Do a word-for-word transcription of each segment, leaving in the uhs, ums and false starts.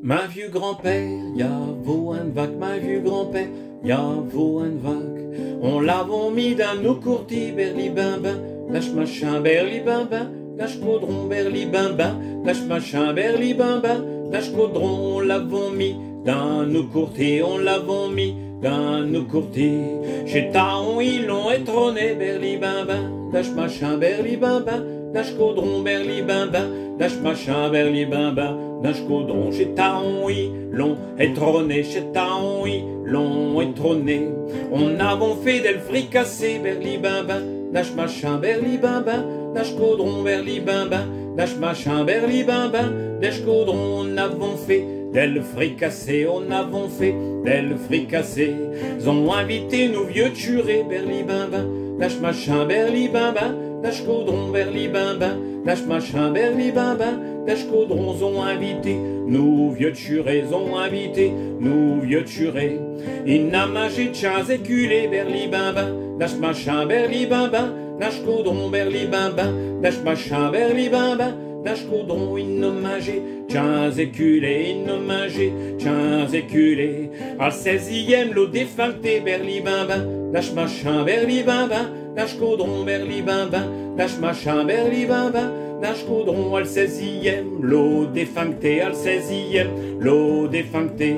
Min vieux grand-père, y avot eune vaque, min vieux grand-père, y avot eune vaque. On l'avot mis dins nou courtille, berlibinbin, dache machin, berlibinbin, dache caudron, berlibinbin, dache machin, berlibinbin, dache caudron, on l'avot mis dins nou courtille, on l'avot mis dins nou courtille. Ch'est à on îlon étronné, berlibinbin, dache machin, berlibinbin, dache caudron, berlibinbin, dache machin, berlibinbin, dache caudron. Ch'est à on îlon étronné, ch'est à on îlon étronné. On avot fait del fricassé, berlibinbin, dache machin, berlibinbin, dache caudron, berlibinbin, dache machin, berlibinbin, dache caudron. On avot fait del fricassé, on avot fait del fricassé. Z'ont invité nou vieux curé, berlibinbin, dache machin, berlibinbin, dache caudron, berlibinbin, dache machin, berlibinbin, dache caudron. Z'ont invité nou vieux curé, z'ont invité nou vieux curé. I n'a mingé quinze éculés, berlibinbin, dache machin, berlibinbin, dache caudron, berlibinbin, dache machin, berlibinbin, dache caudron. I n'a mingé quinze éculés, i n'a mingé quinze éculés. Al seizième, l'eau défunctée, berlibinbin, dache machin, berlibinbin, dache caudron, berlibinbin, dache machin, berlibinbin, dache caudron. Al seizième, l'eau défunctée, al seizième, l'eau défunctée.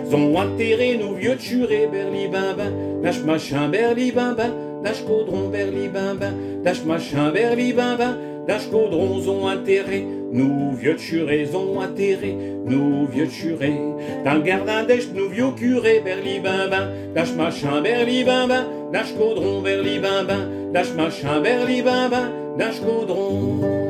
Z'ont intérré nou vieux curé, berlibinbin, dache machin, berlibinbin, dache caudron, berlibinbin, dache machin, berlibinbin, dache caudron. Z'ont intérré nou vieux curé, z'ont intérré nou vieux curé. Dins l' gardin d'Esch, nou vieux curé, berlibinbin, dache machin, berlibinbin, dache caudron, berlibinbin, dache machin, berlibinbin, dache caudron.